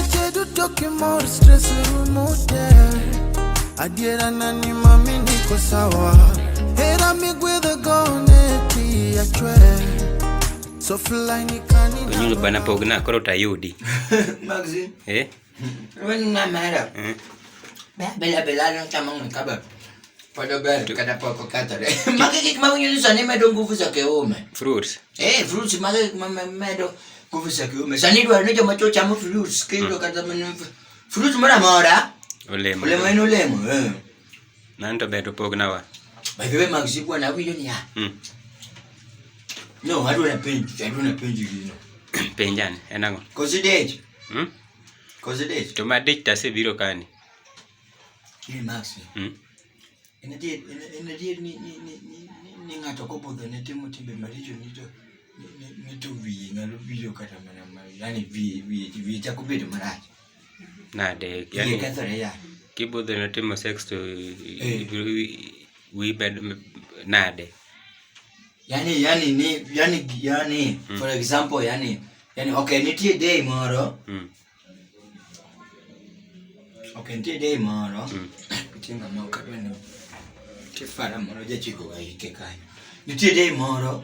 Seche duto kimor stress rumo te. Adiera nani mami niko sawa. Hera migwedho gone ti achwe. So fly nikani Onyulo bana pogna koro tayudi. Maxi. Eh? Wen na mera. Eh? Bela bela no chamo ng'ikaba. Pod ober kata pok okethore. Magi gik ma winjo ni sani medo nguvu za kiume. Fruits. Eh, fruits magi gik ma medo nguvu za kiume. Sani idwaro ni joma chwo chamo fruits kiyudo kata mana fruits moro amora. Olemo. Olemo en olemo. Eh. Nan to ber to pogna wa. By the way, Maxi bwana awinjo niya. No, adwa napenji, adwa napenji gino. Penjane, en ang'o? Koso idich? Hmm? Koso idich? To madich tasebiro kani. Ni Maxi. En adier, en adier ni ni ni ni ni ng'ato kobudho ne timo timbe maricho ni to ni to wiye nyalo biro kata mana ma yani wiye wiye wiye chako bedo marach. Nade? Wiye Yani kethore yani. kibudho ne timo sex to Eh. ibiro wiyi bedo nade? Yani yani ni yani yani for example yani yani okay nitie day moro okay nitie day moro nitie ng'ama ok adwa ni nitie fara moro jachiko ga ike kanyo. Nitie day moro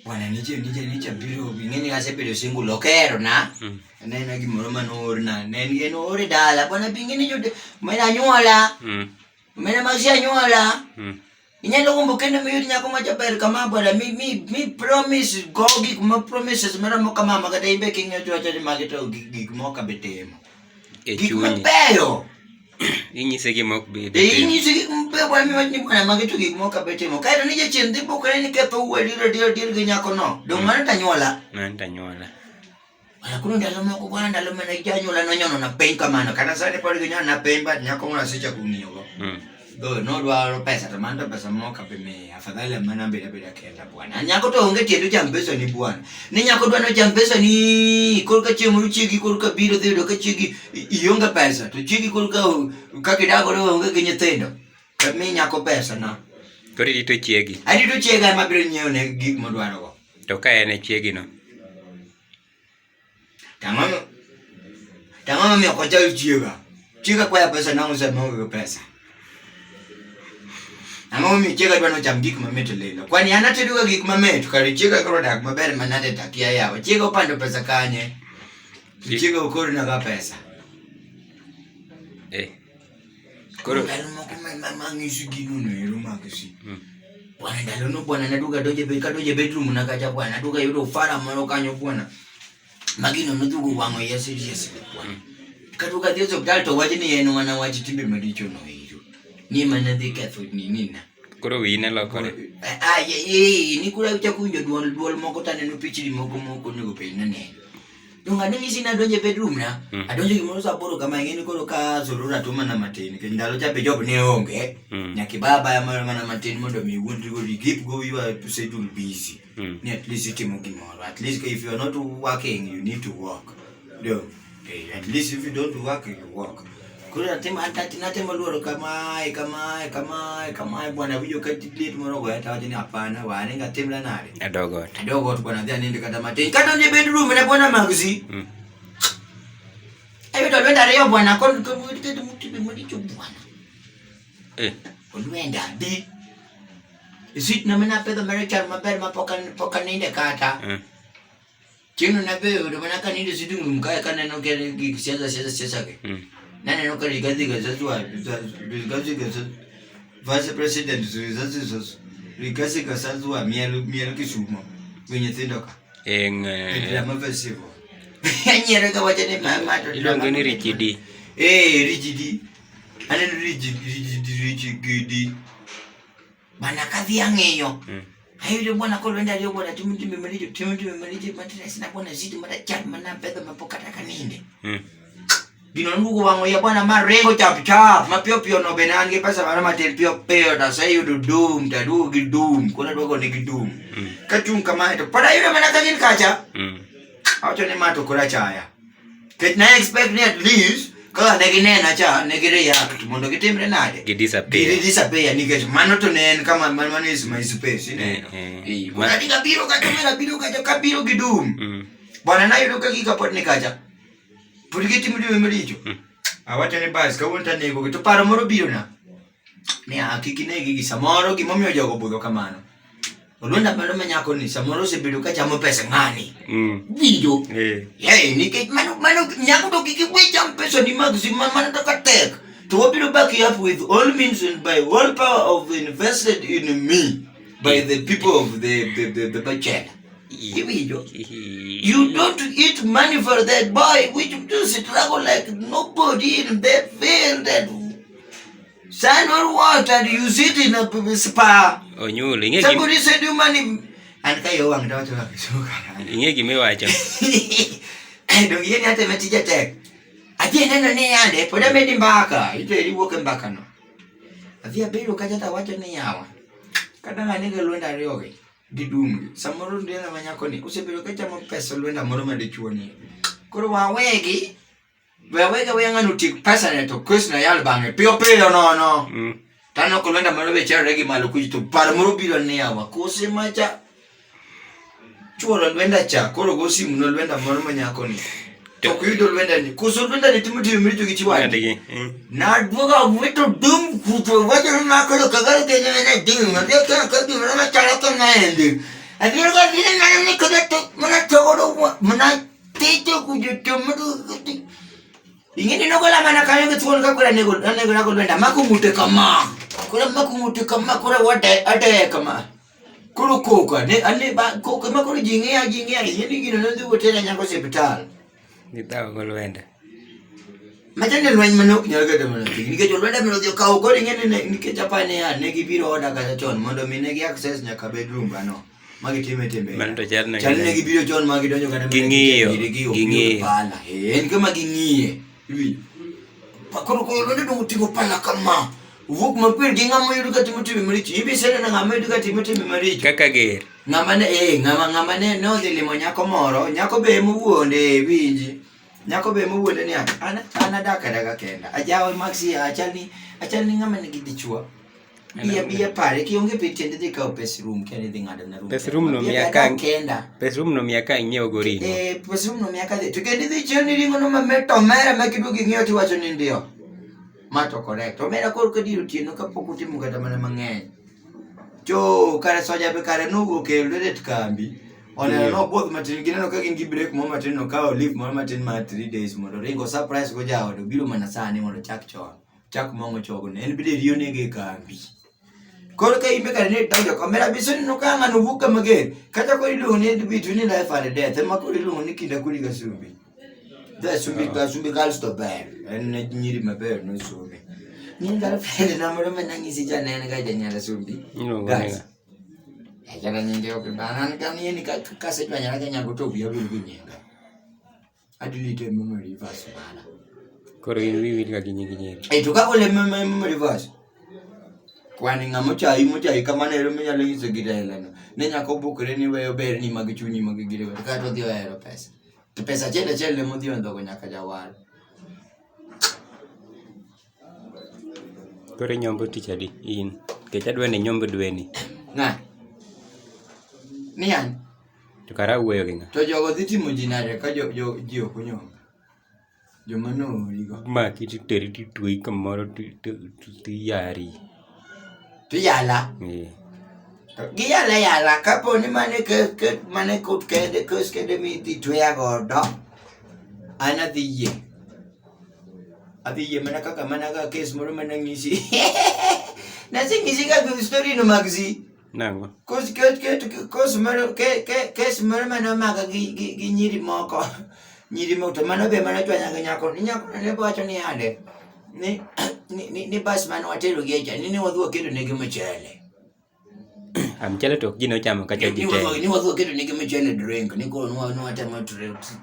bwana nitie nitie nitie biro ing'e ni asebedo single ok ohero na. Aneno gimoro mane oorna ne en en oore dala bwana bi ing'e ni jode omera anyuola omera Maxi anyuola. Inyalo gombo kendo miyud nyako ma jaber kama bwana mi mi mi promise go gik ma promises maromo kama ma kata in be king'iyo to iwacho ni magi to gik gik mok abi timo. E Gik chunyi. mabeyo. Inyise gima ok bi bi Eh, timo. inyise gik mabeyo bwana miwach ni bwana magi to gik mok abi timo. Kaeto ni jachien dhi bukore ni ketho wuoyi adier adier adier gi nyako no. Dong' mano to anyuola. Mano to anyuola. Bwana koro ndalo moko bwana ndalo mane janyuola nonyono na piny kamano kata sani pod ginyono na piny but nyako moro asechako ng'iyo go. Go nodwaro pesa to mano to pesa mok abi miye afadhali mana abed abeda kenda bwana. Nyako to onge tiende ocham pesa ni bwana. Ni nyako dwa nocham pesa ni koro ka chieng' moro chiegi koro ka biro dhi yudo ka chiegi ionge pesa to chiegi koro ka kaka idak godo onge gi nyithindo. To mi nyako pesa na. Koro irito chiegi. Arito chiega ema biro nyiewo ne gik modwaro go. To ka en e chiegi no? Tang'o tang'o momiyo ok ochal chiega? Chiega kwaya pesa nang'o sama aonge gi pesa? Ang'o momiyo chiega dwa nocham gik mamit lilo? Kwani an atedoga gik mamit, kare chiega koro odak maber manade to akia yawa. Chiega opando pesa kanye? To chiega ok ornaga pesa. Eh. Koro ndalo moko mang'iso gino no ero Maxi. Bwana ndalo no bwana naduga donje be kadonje bedroom na kacha bwana naduga yudo fara moro kanyo bwana. Magino nodhugo wang'o iya serious bwana. Kaduga dhi osiptal to wach ni en mana wach timbe maricho no ero. Ni mana dhi ketho nini na. Koro wiyi ne lokore. Ah, ye ni kura chako winjo duol duol moko taneno pichni moko moko onego bed ni aneno. Donge aneng'isi ni adonjo e bedroom na? Adonjo gimoro saa aboro kama ing'e ni koro ka zorora to mana matin nikech ndalo cha be job ne onge. Nyaka iba abaya mana mana matin mondo mi iwuondri godo i keep go your schedule busy. Ni at least itimo gimoro. At least if you are not working you need to work. Do. Eh, at least if you don't work you work. Koro natimo natemo luoro kamae kamae kamae kamae bwana awinjo ka liet moro ogoya to awacho ni hapana wane ngatimra nade. Adog ot. Adog ot bwana adhi anind kata matin. Kadonjo e bedroom na bwana Maxi. Ayudo lwenda ariyo bwana kon timbe maricho bwana. Eh. Olwenda di. Isit na mana apedho marachar maber ma pok pok aninde kata. Chieng'no nabedo mana kanindo e sitting room kae kaneno gik siasa siasa siasa gi. Naneno ka Rigathi Gachagua Rigathi Gachagua vice president Rigathi Rigathi Gachagua miel miel Kisumo gi nyithindo ka. E E drama festival. Anyiero kawacho ni ma to Iluonge ni Richie D. Eh, Richie D. Aneno Richie Richie D Richie D. Bana kadhi ang'iyo. Ayudo bwana koro wenda ariyo bwana timo timbe maricho timo timbe maricho matres na bwana zito marachar mana pedho mapok kata kaninde. Gino ndugu wang'o ya bwana maringo chap chap mapiyo piyo no bende an gi pesa moro matin piyo piyo to aseyudo dum to aduogo gi dum koro aduogo ni gi dum. Kachung' kamae to pod ayudo mana ka gin kacha. Awacho ni ma to koro achaya. Nikech na expect ni at least kaka ne ginena cha ne gi react mondo gitimre nade? Gi disappear. Gi disappear nikech mano to ne en kama mano is my space ineno. Eh, eh. Eh, bwana kabiro kacha mera biro kacha kabiro gi dum. Bwana nayudo ka gika pod ni kacha. Pod gitimo timbe maricho. Awacho ni bas kawuono to anegogi to paro moro birona. Ni a kik inegi gi samoro gimomiyo jogo budho kamano. Olwenda mano ma nyako ni samoro osebedo ka chamo pesa ng'ani. Winjo? Eh. Hey, nikech mano mano nyako to kik iwe cham pesa ni mag si mano kaka tek. To wabiro back you up with all means and by all power of invested in me by the people of the bachelor. Iwinjo? You don't eat money for that boy which do struggle like nobody in that field and sun or what and you sit in a spa. Onyulo, ing'e gim- Somebody send you money. And ka yo wang' tawacho kaka suka. ing'e gima iwacho. Donge yie ni ate ma tija tek. Adhi neno ni yande pod amedi mbaka. Iteri wuok e mbaka no. Adhi abedo kacha to awacho ni yawa. Kata ng'ane ga lwenda ariyogi gidumgi. Samoro ndiena ma nyako ni osebedo ka chamo pesa lwenda moro ma dichuo ni. Koro wawegi. Wawegi aweya ng'ano otiek pesa ne to kes na yal bang'e. Piyo piyo nono. Tano ko lwenda moro be chalore gi malo kucho to paro moro biro ni yawa. Kose macha chuoro lwenda cha koro go simu no lwenda moro ma nyako ni. To ok yudo lwenda ni. Koso lwenda ni timo timbe maricho gi chiwadi. Ng'adgi. Naduogo awito dum kucho wacho ni makoro kagaro kendo ne dum. Abiro kendo ka gimoro machalo kamaendi. Abiro ka gine mana ni kada to mana togodo mana tito kucho to mado. Ing'e ni nogola mana kanyo gi thuon ka koro anego anego nago lwenda mako ng'ute kama. Koro mako ng'ute kama koro wade ade kama. Koro koka ne ane ba koka ma koro ji ng'iya ji ng'iya ing'e ni gino nodhi wotera nyaka osiptal. Gidhawo go lwenda. Machande lweny mane ok nyal kata mana piny nikech olwenda mane odhi okawo koro ing'e ni nikech apani ya ne gibiro oda kata chon mondo mi ne gi access nyaka bedroom bano ma gitime timbe. Mano to chal na Chal ne gibiro chon ma gidonjo kata mana Ging'iyo, kitchen, gi ging'iyo. pala. Eh, en kama ging'iye. Iwinjo? Pa koro koro olwenda dong oting'o pala kama. Wuok maber gi ng'ama oyud ka timo timbe maricho. Ibi iseneno ng'ama oyud ka timo timbe maricho. Kaka ger. Ng'ama ne eh ng'ama ng'ama ne ne odhi limo nyako moro, nyako be emowuonde winji. Nyako be emowuonde niya, an an adak adaka kenda. Ajawa Maxi achal ni achal ni ng'ama nigi dichuo. Biya biya pare kionge pe tiende dhi kawo pes room kendo idhi ng'ado na room. Pes room no Biya miya adak ka kenda. Pes room no miya ka ing'iewo go ring'o. Eh, pes room no miya kadhi. To kendo idhi chiel ni ring'o no mamit to omera ma kiduogo ing'iewo tiwacho ni ndio. Ma to correct. Omera koro ka dier otieno kapok utimo kata mana mang'eny. To kare soja be kare nowuok e Eldoret kambi. Oneno nobuodh matin gineno ka gin gi break moro matin nokawo leave moro matin mar 3 days mondo oringo surprise go jaode obiro mana sani mondo ochak chon. Chak mong'o chogo ne en bende riyo nege e kambi. Koro ka in be kare ne donjo omera be iseneno ka ng'ano wuok kama ger. Kata koro iluongo ni between life and death ema koro iluongo ni kinda kuri ga sumbi. The sumbi ga sumbi girls to ber. En ne nyiri maber nosomi. Ni girlfriend na moro ma nang'isi cha ne en ga janyar sumbi. Iluongo Guys. ni ng'a? Kata nyinge ok an ka ni ka kasechwanyora ga nyago to wiya wil gi nyinga. Adelete memory verse mara. Koro in wiyi wil ga gi nying nyiri. Eh, to ka gole memory verse. Kwani ng'ama ochayi mochayi kamano ero minyalo nyiso gi Raila no. Ne nyaka obukre ni weyo berni mag chunyi mag gire go. Kato odhi ohero pesa. To pesa achiel achiel ema odhi ondhogo nyaka jawar. Koro inyombo tich adi in? Nikech adwa ni inyomb dweni. Ng'a? Ni an? To kara awuoyo gi ng'a? To jogo dhi timo ji nade ka jo, jo, ji ok onyombo? Joma noorigo. Maki titeri titweyi kamoro tiyari. Tiyala. Eh. Giyala yala kapo ni mane ke, ke, mane kut kende kes kende midhi tweya godo. An adhi yie. Adhi yie mana kaka mana ka kes moro mana ng'isi. Naseng'isi ka story no mag zi. Nang'o? Kos kes kes kos moro ke ke kes moro mane omaka gi gi gi nyiri moko. Nyiri moko to mano be mane ochwanya gi nyako. Ni nyako ne wacho ni yande ni ni ni, ni bas mane watero gi e cha ni ne wadhi waketo negi mchele. Ah, mchele to ok ji nochamo kata ji Ni te. wadhi ni wadhi waketo negi mchele drink ni koro nwa nwatemo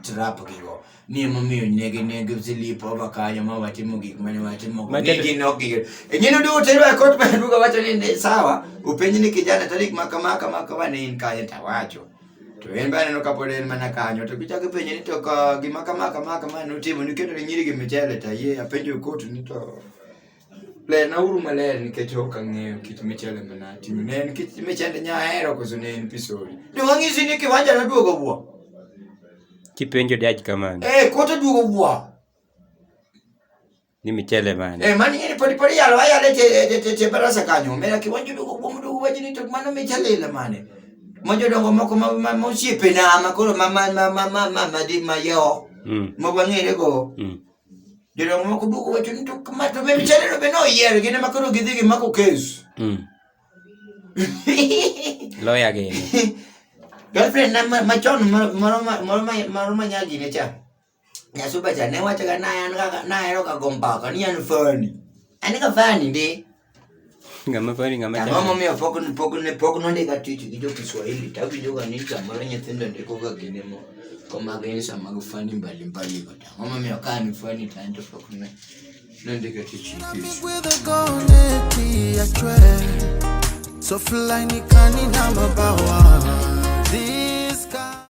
trap gigo. Ni emomiyo negi negi sleep over kanyo ma watimo gik mane watimo. Ma Ni tero- gin ok gik. E nyino duogo tero e kot ma duogo wacho ni ne sawa openji ni kijana tarik ma kama kama kama ne in kanye tawacho. To en be aneno kapod en mana kanyo to kichako ipenje ni to ka gima kama kama kama notimo niketo ne nyiri gi michele to ayie apenjo kot ni to lerna uru maler nikech ok ang'eyo kit michele mana atimo ne en kit michende nyahero koso ne en pisori. Donge ang'isi ni kiwanja noduogo buo? Kipenjo judge kamano. Eh, kot oduogo buo. Ni michele mane? Eh, mani ng'eni podi podi yalo ayale te barasa kanyo. Mera kiwanjo dugo kuom dugo wacho ni to mano michele ila mane. Ma jodongo moko ma osiepena ma koro ma di ma yo. Ma wang'ere go. Jodongo moko duogo wacho ni to ma to me michele no be noyier gin ema koro gidhi gimako kes. Lawyer gini. Girlfriend na machon moro ma nyagine cha. Nyasuba cha ne wacho ga na an kaka nahero ga go mbaka ni an funny. An ga funny ndi. Ng'ama funny ng'ama Ang'o chalo. momiyo pok nondika tich gi jo Kiswahili to awinjo ga ni samoro nyithindo ndiko ga gine mo mag insa mag fani mbalimbali go. To ang'o momiyo ka an funny to an to pok ne nondika tich gi Kiswahili. So fly nikani na mabawa.